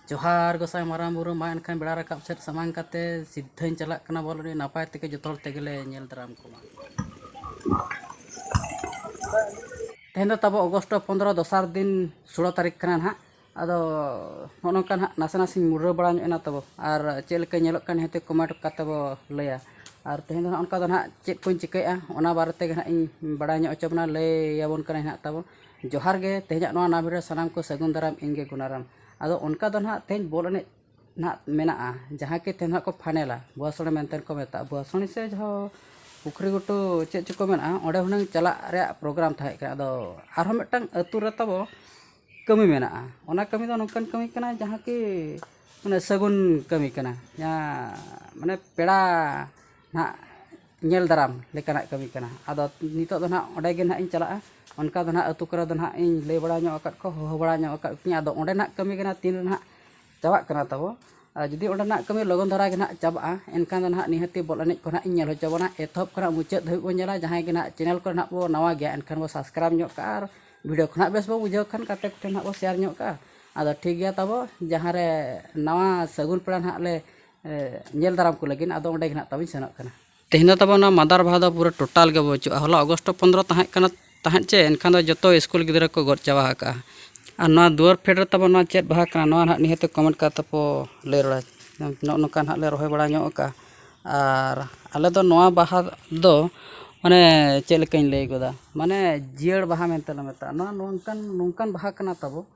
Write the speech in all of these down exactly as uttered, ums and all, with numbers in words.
ᱡᱚᱦᱟᱨ ᱜᱚᱸᱥᱟᱭ ᱢᱟᱨᱟᱝ ᱵᱩᱨᱩ᱾ ᱢᱟ ᱮᱱᱠᱷᱟᱱ ᱵᱮᱲᱟ ᱨᱟᱠᱟᱵ ᱥᱮᱫ ᱥᱟᱢᱟᱝ ᱠᱟᱛᱮ ᱥᱤᱫᱷᱟᱹᱧ ᱪᱟᱞᱟᱜ ᱠᱟᱱᱟ ᱵᱚᱞ ᱮᱱᱮᱡ, ᱱᱟᱯᱟᱭ ᱛᱮᱜᱮ ᱡᱚᱛᱚ ᱦᱚᱲ ᱛᱮᱜᱮᱞᱮ ᱧᱮᱞ ᱫᱟᱨᱟᱢ ᱠᱚᱢᱟ᱾ ᱛᱮᱦᱮᱧ ᱫᱚ ᱛᱟᱵᱚ ᱚᱜᱚᱥᱴ ᱯᱚᱱᱫᱽᱨᱚ, ᱫᱚᱥᱟᱨ ᱫᱤᱱ, ᱥᱳᱞᱳ ᱛᱟᱹᱨᱤᱠᱷ ᱠᱟᱱᱟ ᱱᱟᱦᱟᱜ᱾ ᱟᱫᱚ ᱱᱚᱜᱼᱚ ᱱᱚᱝᱠᱟ ᱱᱟᱦᱟᱜ ᱱᱟᱥᱮ ᱱᱟᱥᱮᱧ ᱢᱩᱰᱨᱟᱹ ᱵᱟᱲᱟ ᱧᱚᱜ ᱮᱱᱟ ᱛᱟᱵᱚ, ᱟᱨ ᱪᱮᱫ ᱞᱮᱠᱟ ᱧᱮᱞᱚᱜ ᱠᱟᱱ ᱱᱤᱦᱟᱹᱛ comment ᱠᱟᱛᱮ ᱵᱚ ᱞᱟᱹᱭᱟ᱾ ᱟᱨ ᱛᱮᱦᱮᱧ ᱫᱚ ᱱᱟᱦᱟᱜ ᱚᱱᱠᱟ ᱫᱚ ᱱᱟᱦᱟᱜ ᱪᱮᱫ ᱠᱚᱧ ᱪᱤᱠᱟᱹᱭᱮᱫᱼᱟ, ᱚᱱᱟ ᱵᱟᱨᱮ ᱛᱮᱜᱮ ᱱᱟᱦᱟᱜ ᱤᱧ ᱵᱟᱲᱟᱭ ᱧᱚᱜ ᱦᱚᱪᱚ ᱵᱚᱱᱟ, ᱞᱟᱹᱭ ᱟᱵᱚᱱ ᱠᱟᱹᱱᱟᱹᱧ ᱱᱟᱦᱟᱜ ᱛᱟᱵᱚ᱾ ᱡᱚᱦᱟᱨ ᱜᱮ, ᱛᱮᱦᱮᱧᱟᱜ ᱱᱚᱣᱟ ᱱᱟᱣᱟ video ᱨᱮ ᱥᱟᱱᱟᱢ ᱠᱚ ᱥᱟᱹᱜᱩᱱ ᱫᱟᱨᱟᱢ, ᱤᱧ ᱜᱮ ᱜᱩᱱᱟᱨᱟᱢ᱾ ᱟᱫᱚ ᱚᱱᱠᱟ ᱫᱚ ᱱᱟᱦᱟᱜ ᱛᱮᱦᱮᱧ ᱵᱚᱞ ᱮᱱᱮᱡ ᱱᱟᱦᱟᱜ ᱢᱮᱱᱟᱜᱼᱟ, ᱡᱟᱦᱟᱸ ᱠᱤ ᱛᱮᱦᱮᱧ ᱱᱟᱦᱟᱜ ᱠᱚ ᱯᱷᱟᱭᱱᱮᱞᱟ, ᱵᱷᱩᱣᱟᱥᱚᱲᱤ ᱢᱮᱱᱛᱮ ᱠᱚ ᱢᱮᱛᱟᱜᱼᱟ, ᱵᱷᱩᱣᱟᱥᱚᱲᱤ ᱥᱮ ᱡᱟᱦᱟᱸ ᱯᱩᱠᱷᱨᱤ ᱜᱷᱩᱴᱩ ᱪᱮᱫ ᱪᱚᱠᱚ ᱢᱮᱱᱟᱜᱼᱟ, ᱚᱸᱰᱮ ᱦᱩᱱᱟᱹᱝ ᱪᱟᱞᱟᱜ ᱨᱮᱭᱟᱜ program ᱛᱟᱦᱮᱸ ᱠᱟᱱᱟ᱾ ᱟᱫᱚ ᱟᱨᱦᱚᱸ ᱢᱤᱫᱴᱟᱝ ᱟᱹᱛᱩ ᱨᱮ ᱛᱟᱵᱚ ᱠᱟᱹᱢᱤ ᱢᱮᱱᱟᱜᱼᱟ, ᱚᱱᱟ ᱠᱟᱹᱢᱤ ᱫᱚ ᱱᱚᱝᱠᱟᱱ ᱠᱟᱹᱢᱤ ᱠᱟᱱᱟ ᱡᱟᱦᱟᱸ ᱠᱤ ᱢᱟᱱᱮ ᱥᱟᱹᱜᱩᱱ ᱠᱟᱹᱢᱤ ᱠᱟᱱᱟ, ᱡᱟᱦᱟᱸ ᱢᱟᱱᱮ ᱯᱮᱲᱟ ᱱᱟᱦᱟᱜ ᱧᱮᱞ ᱫᱟᱨᱟᱢ ᱞᱮᱠᱟᱱᱟᱜ ᱠᱟᱹᱢᱤ ᱠᱟᱱᱟ᱾ ᱟᱫᱚ ᱱᱤᱛᱚᱜ ᱫᱚ ᱱᱟᱦᱟᱜ ᱚᱸᱰᱮ ᱜᱮ ᱱᱟᱦᱟᱜ ᱤᱧ ᱪᱟᱞᱟᱜᱼᱟ᱾ ᱚᱱᱠᱟ ᱫᱚ ᱱᱟᱦᱟᱜ ᱟᱹᱛᱩ ᱠᱚᱨᱮ ᱫᱚ ᱱᱟᱦᱟᱜ ᱤᱧ ᱞᱟᱹᱭ ᱵᱟᱲᱟ ᱧᱚᱜ ᱟᱠᱟᱫ ᱠᱚᱣᱟ, ᱦᱚᱦᱚ ᱵᱟᱲᱟ ᱧᱚᱜ ᱟᱠᱟᱫ ᱠᱚᱣᱟᱧ᱾ ᱟᱫᱚ ᱚᱸᱰᱮᱱᱟᱜ ᱠᱟᱹᱢᱤ ᱜᱮ ᱱᱟᱦᱟᱜ ᱛᱤᱱ ᱨᱮ ᱱᱟᱦᱟᱜ ᱪᱟᱵᱟᱜ ᱠᱟᱱᱟ ᱛᱟᱵᱚ᱾ ᱟᱨ ᱡᱩᱫᱤ ᱚᱸᱰᱮᱱᱟᱜ ᱠᱟᱹᱢᱤ ᱞᱚᱜᱚᱱ ᱫᱷᱟᱨᱟ ᱜᱮ ᱱᱟᱦᱟᱜ ᱪᱟᱵᱟᱜᱼᱟ, ᱮᱱᱠᱷᱟᱱ ᱫᱚ ᱱᱟᱦᱟᱜ ᱱᱤᱦᱟᱹᱛᱤ ᱵᱚᱞ ᱮᱱᱮᱡ ᱠᱚ ᱱᱟᱦᱟᱜ ᱤᱧ ᱧᱮᱞ ᱦᱚᱪᱚ ᱵᱚᱱᱟ᱾ ᱮᱛᱚᱦᱚᱵ ᱠᱷᱚᱱᱟᱜ ᱢᱩᱪᱟᱹᱫ ᱫᱷᱟᱹᱵᱤᱡ ᱵᱚᱱ ᱧᱮᱞᱟ᱾ ᱡᱟᱦᱟᱸᱭ ᱜᱮ ᱱᱟᱦᱟᱜ channel ᱠᱚᱨᱮ ᱱᱟᱦᱟᱜ ᱵᱚ ᱱᱟᱣᱟ ᱜᱮᱭᱟ, ᱮᱱᱠᱷᱟᱱ ᱵᱚ subscribe ᱧᱚᱜ ᱠᱟᱜᱼᱟ, ᱟᱨ video ᱠᱷᱚᱱᱟᱜ ᱵᱮᱥ ᱵᱚ ᱵᱩᱡᱷᱟᱹᱣ ᱠᱷᱟᱱ ᱜᱟᱛᱮ ᱠᱚᱴᱷᱮᱱ ᱱᱟᱦᱟᱜ ᱵᱚ share ᱧᱚᱜ ᱠᱟᱜᱼᱟ᱾ ᱟᱫᱚ ᱴᱷᱤᱠ ᱜᱮᱭᱟ ᱛᱟᱵᱚ, ᱡᱟᱦᱟᱸ ᱨᱮ ᱱᱟᱣᱟ ᱥᱟᱹᱜᱩᱱ ᱯᱮᱲᱟ ᱱᱟᱦᱟᱜ ᱞᱮ, ᱮ, ᱧᱮᱞ ᱫᱟᱨᱟᱢ ᱠᱚ ᱞᱟᱹᱜᱤᱫ, ᱟᱫᱚ ᱚᱸᱰᱮ ᱜᱮ ᱱᱟᱦᱟᱜ ᱛᱟᱵᱚᱧ ᱥᱮᱱᱚᱜ ᱠᱟᱱᱟ᱾ ᱛᱮᱦᱮᱧ ᱫᱚ ᱛᱟᱵᱚ ᱱᱚᱣᱟ ᱢᱟᱫᱟᱨ ᱵᱟᱦᱟ ᱫᱚ ᱯᱩᱨᱟᱹ total ᱜᱮ ᱵᱟᱹᱪᱩᱜᱼᱟ᱾ ᱦᱚᱞᱟ ᱚᱜᱚᱥᱴ ᱯᱚᱱᱫᱽᱨᱚ ᱛᱟᱦᱮᱸ ᱠᱟᱱᱟ, ᱛᱟᱦᱮᱸᱫ ᱪᱮ, ᱮᱱᱠᱷᱟᱱ ᱫᱚ ᱡᱚᱛᱚ ᱥᱠᱩᱞ ᱜᱤᱫᱽᱨᱟᱹ ᱠᱚ ᱜᱚᱫ ᱪᱟᱵᱟ ᱟᱠᱟᱜᱼᱟ᱾ ᱟᱨ ᱱᱚᱣᱟ ᱫᱩᱣᱟᱹᱨ ᱯᱷᱮᱰ ᱨᱮ ᱛᱟᱵᱚ ᱱᱚᱣᱟ ᱪᱮᱫ ᱵᱟᱦᱟ ᱠᱟᱱᱟ, ᱱᱚᱣᱟ ᱱᱟᱦᱟᱜ ᱱᱤᱦᱟᱹᱛ comment ᱠᱟᱛᱮ ᱯᱚ ᱞᱟᱹᱭ ᱨᱚᱲᱟ᱾ ᱱᱚᱜᱼᱚ ᱱᱚᱝᱠᱟ ᱱᱟᱦᱟᱜ ᱞᱮ ᱨᱚᱦᱚᱭ ᱵᱟᱲᱟ ᱧᱚᱜ ᱟᱠᱟᱜᱼᱟ᱾ ᱟᱨ ᱟᱞᱮ ᱫᱚ ᱱᱚᱣᱟ ᱵᱟᱦᱟ ᱫᱚ ᱢᱟᱱᱮ ᱪᱮᱫ ᱞᱮᱠᱟᱧ ᱞᱟᱹᱭ ᱜᱚᱫᱟ, ᱢᱟᱱᱮ ᱡᱤᱭᱟᱹᱲ ᱵᱟᱦᱟ ᱢᱮᱱᱛᱮ ᱞᱮ ᱢᱮᱛᱟᱜᱼᱟ᱾ ᱱᱚᱣᱟ ᱱᱚᱝᱠᱟᱱ, ᱱᱚᱝᱠᱟᱱ ᱵᱟᱦᱟ ᱠᱟᱱᱟ ᱛᱟᱵᱚ,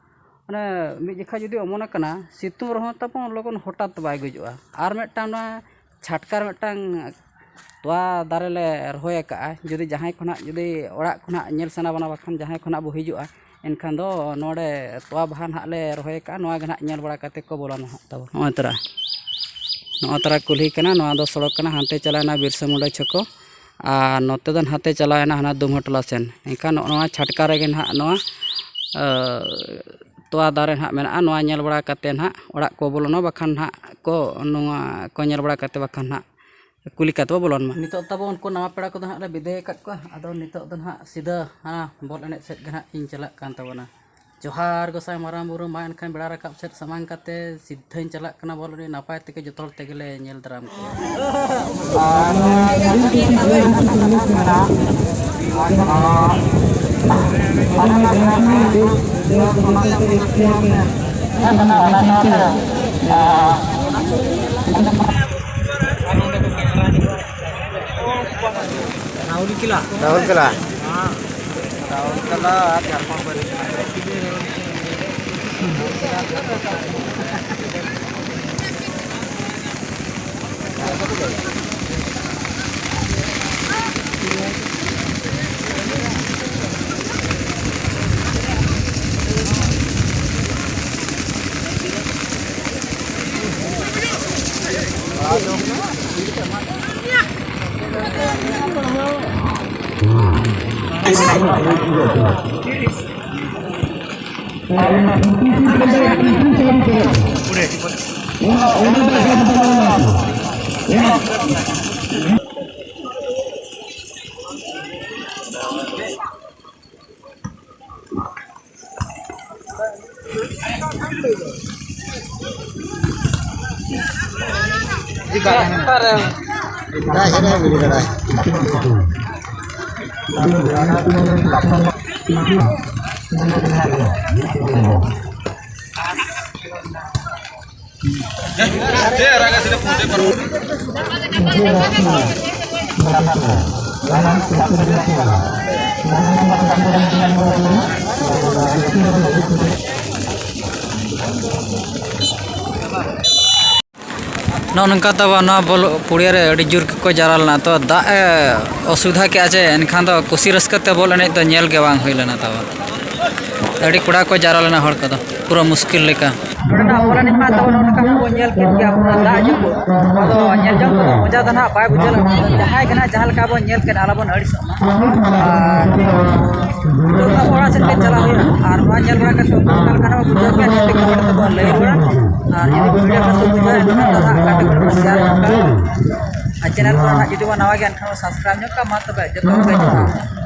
ᱢᱟᱱᱮ ᱢᱤᱫ ᱡᱚᱠᱷᱟ ᱡᱩᱫᱤ ᱚᱢᱚᱱ ᱟᱠᱟᱱᱟ, ᱥᱤᱛᱩᱝ ᱨᱮᱦᱚᱸ ᱛᱟᱵᱚ ᱞᱚᱜᱚᱱ ᱦᱚᱴᱟᱛ ᱵᱟᱭ ᱜᱩᱡᱩᱜᱼᱟ᱾ ᱟᱨ ᱢᱤᱫᱴᱟᱝ ᱱᱚᱣᱟ ᱪᱷᱟᱴᱠᱟ ᱨᱮ ᱢᱤᱫᱴᱟᱝ ᱛᱚᱣᱟ ᱫᱟᱨᱮ ᱞᱮ ᱨᱚᱦᱚᱭ ᱟᱠᱟᱫᱼᱟ᱾ ᱡᱩᱫᱤ ᱡᱟᱦᱟᱸᱭ ᱠᱷᱚᱱᱟᱜ, ᱡᱩᱫᱤ ᱚᱲᱟᱜ ᱠᱷᱚᱱᱟᱜ ᱧᱮᱞ ᱥᱟᱱᱟ ᱵᱚᱱᱟ, ᱵᱟᱠᱷᱟᱱ ᱡᱟᱦᱟᱸᱭ ᱠᱷᱚᱱᱟᱜ ᱵᱚ ᱦᱤᱡᱩᱜᱼᱟ, ᱮᱱᱠᱷᱟᱱ ᱫᱚ ᱱᱚᱰᱮ ᱛᱚᱣᱟ ᱵᱟᱦᱟ ᱱᱟᱦᱟᱜ ᱞᱮ ᱨᱚᱦᱚᱭ ᱟᱠᱟᱫᱼᱟ᱾ ᱱᱚᱣᱟ ᱜᱮ ᱱᱟᱦᱟᱜ ᱧᱮᱞ ᱵᱟᱲᱟ ᱠᱟᱛᱮ ᱠᱚ ᱵᱚᱞᱚᱱᱟ ᱱᱟᱦᱟᱜ ᱛᱟᱵᱚ᱾ ᱱᱚᱜᱼᱚᱭ ᱛᱚᱨᱟ, ᱱᱚᱜᱼᱚᱭ ᱛᱚᱨᱟ ᱠᱩᱞᱦᱤ ᱠᱟᱱᱟ, ᱱᱚᱣᱟ ᱫᱚ ᱥᱚᱲᱚᱠ ᱠᱟᱱᱟ, ᱦᱟᱱᱛᱮ ᱪᱟᱞᱟᱣᱮᱱᱟ ᱵᱤᱨᱥᱟ ᱢᱩᱱᱰᱟ ᱪᱷᱚᱠᱚ, ᱟᱨ ᱱᱚᱛᱮ ᱫᱚ ᱱᱟᱦᱟᱛᱮ ᱪᱟᱞᱟᱣᱮᱱᱟ ᱦᱟᱱᱟ ᱫᱩᱢᱦᱟᱹ ᱴᱚᱞᱟ ᱥᱮᱱ᱾ ᱮᱱᱠᱷᱟᱱ ᱱᱚᱜᱼᱚ ᱱᱚᱣᱟ ᱪᱷᱟᱴᱠᱟ ᱨᱮᱜᱮ ᱱᱟᱦᱟᱜ ᱱᱚᱣᱟ, ᱮ, ᱛᱚᱣᱟ ᱫᱟᱨᱮ ᱱᱟᱦᱟᱜ ᱢᱮᱱᱟᱜᱼᱟ᱾ ᱱᱚᱣᱟ ᱧᱮᱞ ᱵᱟᱲᱟ ᱠᱟᱛᱮ ᱱᱟᱦᱟᱜ ᱚᱲᱟᱜ ᱠᱚ ᱵᱚᱞᱚᱱᱟ, ᱵᱟᱠᱷᱟᱱ ᱱᱟᱦᱟᱜ ᱠᱚ, ᱱᱚᱣᱟ ᱠᱚ ᱧᱮᱞ ᱵᱟᱲᱟ ᱠᱟᱛᱮ, ᱵᱟᱠᱷᱟᱱ ᱱᱟᱦᱟᱜ ᱠᱩᱞᱤ ᱠᱟᱛᱮ ᱵᱚ ᱵᱚᱞᱚᱱ ᱢᱟ᱾ ᱱᱤᱛᱚᱜ ᱛᱟᱵᱚ ᱩᱱᱠᱩ ᱱᱟᱣᱟ ᱯᱮᱲᱟ ᱠᱚᱫᱚ ᱦᱟᱸᱜ ᱞᱮ ᱵᱤᱫᱟᱹᱭ ᱟᱠᱟᱫ ᱠᱚᱣᱟ᱾ ᱟᱫᱚ ᱱᱤᱛᱚᱜ ᱫᱚ ᱱᱟᱦᱟᱜ ᱥᱤᱫᱷᱟᱹ ᱦᱟᱱᱟ ᱵᱚᱞ ᱮᱱᱮᱡ ᱥᱮᱫ ᱜᱮ ᱱᱟᱦᱟᱜ ᱤᱧ ᱪᱟᱞᱟᱜ ᱠᱟᱱ ᱛᱟᱵᱚᱱᱟ᱾ ᱡᱚᱦᱟᱨ ᱜᱚᱸᱥᱟᱭ ᱢᱟᱨᱟᱝ ᱵᱩᱨᱩ᱾ ᱢᱟ ᱮᱱᱠᱷᱟᱱ ᱵᱮᱲᱟ ᱨᱟᱠᱟᱵ ᱥᱮᱫ ᱥᱟᱢᱟᱝ ᱠᱟᱛᱮ ᱥᱤᱫᱷᱟᱹᱧ ᱪᱟᱞᱟᱜ ᱠᱟᱱᱟ, ᱵᱚᱞ ᱮᱱᱮᱡ ᱱᱟᱯᱟᱭ ᱛᱮᱜᱮ ᱡᱚᱛᱚ ᱦᱚᱲ ᱛᱮᱜᱮᱞᱮ ᱧᱮᱞ ᱫᱟᱨᱟᱢ ᱠᱚᱣᱟ᱾ ᱨᱟᱦᱩᱞ ᱠᱮᱞᱟ᱾ ᱨᱟᱦᱩᱞ ᱠᱮᱞᱟ᱾ ᱦᱮᱸ᱾ ᱨᱟᱦᱩᱞ ᱠᱮᱞᱟ ᱟᱨ ᱡᱷᱟᱲᱠᱷᱚᱸᱰ ᱵᱟᱹᱨᱤ᱾ ᱱᱚᱜᱼᱚ ᱱᱚᱝᱠᱟ ᱛᱟᱵᱚ ᱱᱚᱣᱟ ᱵᱚᱞ ᱯᱩᱲᱤᱭᱟᱹ ᱨᱮ ᱟᱹᱰᱤ ᱡᱳᱨ ᱜᱮᱠᱚ ᱡᱟᱣᱨᱟ ᱞᱮᱱᱟ᱾ ᱛᱚ, ᱫᱟᱜ ᱮ ᱚᱥᱩᱵᱤᱫᱷᱟ ᱠᱮᱜᱼᱟ ᱪᱮ, ᱮᱱᱠᱷᱟᱱ ᱫᱚ ᱠᱩᱥᱤ ᱨᱟᱹᱥᱠᱟᱹ ᱛᱮ ᱵᱚᱞ ᱮᱱᱮᱡ ᱫᱚ ᱧᱮᱞ ᱜᱮ ᱵᱟᱝ ᱦᱩᱭ ᱞᱮᱱᱟ ᱛᱟᱵᱚ᱾ ᱟᱹᱰᱤ ᱠᱚᱲᱟ ᱠᱚ ᱡᱟᱣᱨᱟ ᱞᱮᱱᱟ, ᱦᱚᱲ ᱠᱚᱫᱚ ᱯᱩᱨᱟᱹ ᱢᱩᱥᱠᱤᱞ ᱞᱮᱠᱟ᱾ ᱱᱚᱰᱮᱱᱟᱜ ᱵᱚᱞ ᱮᱱᱮᱡ ᱢᱟ ᱛᱟᱵᱚ ᱱᱚᱜᱼᱚ ᱱᱚᱝᱠᱟ ᱦᱚᱸ ᱵᱚᱱ ᱧᱮᱞ ᱠᱮᱫ ᱜᱮᱭᱟ, ᱯᱩᱨᱟᱹ ᱫᱟᱜ ᱡᱟᱹᱯᱩᱫ᱾ ᱟᱫᱚ ᱧᱮᱞ ᱡᱚᱝ ᱛᱮᱫᱚ ᱢᱚᱡᱟ ᱫᱚ ᱱᱟᱦᱟᱜ ᱵᱟᱭ ᱵᱩᱡᱷᱟᱹᱣ ᱞᱮᱱᱟ᱾ ᱡᱟᱦᱟᱸᱭ ᱜᱮ ᱱᱟᱦᱟᱜ ᱡᱟᱦᱟᱸ ᱞᱮᱠᱟ ᱵᱚᱱ ᱧᱮᱞ ᱠᱮᱫ, ᱟᱞᱚᱵᱚᱱ ᱟᱹᱲᱤᱥᱚᱜ ᱢᱟ᱾ ᱟᱨ ᱱᱤᱛᱚᱜ ᱫᱚ ᱟᱵᱚ ᱚᱲᱟᱜ ᱥᱮᱫ ᱜᱮ ᱪᱟᱞᱟᱜ ᱦᱩᱭᱩᱜᱼᱟ᱾ ᱟᱨ ᱱᱚᱣᱟ ᱧᱮᱞ ᱵᱟᱲᱟ ᱠᱟᱛᱮ ᱚᱠᱟ ᱞᱮᱠᱟ ᱱᱟᱦᱟᱜ ᱵᱩᱡᱷᱟᱹᱣ ᱠᱮᱫ, ᱱᱤᱭᱟᱹ ᱛᱮᱜᱮ ᱦᱚᱲ ᱫᱚᱵᱚᱱ ᱞᱟᱹᱭ ᱨᱩᱣᱟᱹᱲᱟ᱾ ᱟᱨ ᱡᱩᱫᱤ video ᱵᱮᱥ ᱵᱩᱡᱷᱟᱹᱣᱟ, ᱮᱱᱠᱷᱟᱱ ᱫᱚ ᱱᱟᱦᱟᱜ ᱚᱠᱟ ᱛᱮ ᱵᱚᱱ share ᱜᱚᱫ ᱠᱟᱜᱼᱟ᱾ ᱟᱨ channel ᱠᱚᱨᱮ ᱱᱟᱦᱟᱜ ᱡᱩᱫᱤ ᱵᱚᱱ ᱱᱟᱣᱟ ᱜᱮᱭᱟ, ᱮᱱᱠᱷᱟᱱ ᱵᱚᱱ subscribe ᱧᱚᱜ ᱠᱟᱜᱼᱟ᱾ ᱢᱟ ᱛᱚᱵᱮ ᱡᱚᱛᱚ ᱦᱚᱲ ᱜᱮ ᱡᱚᱦᱟᱨ᱾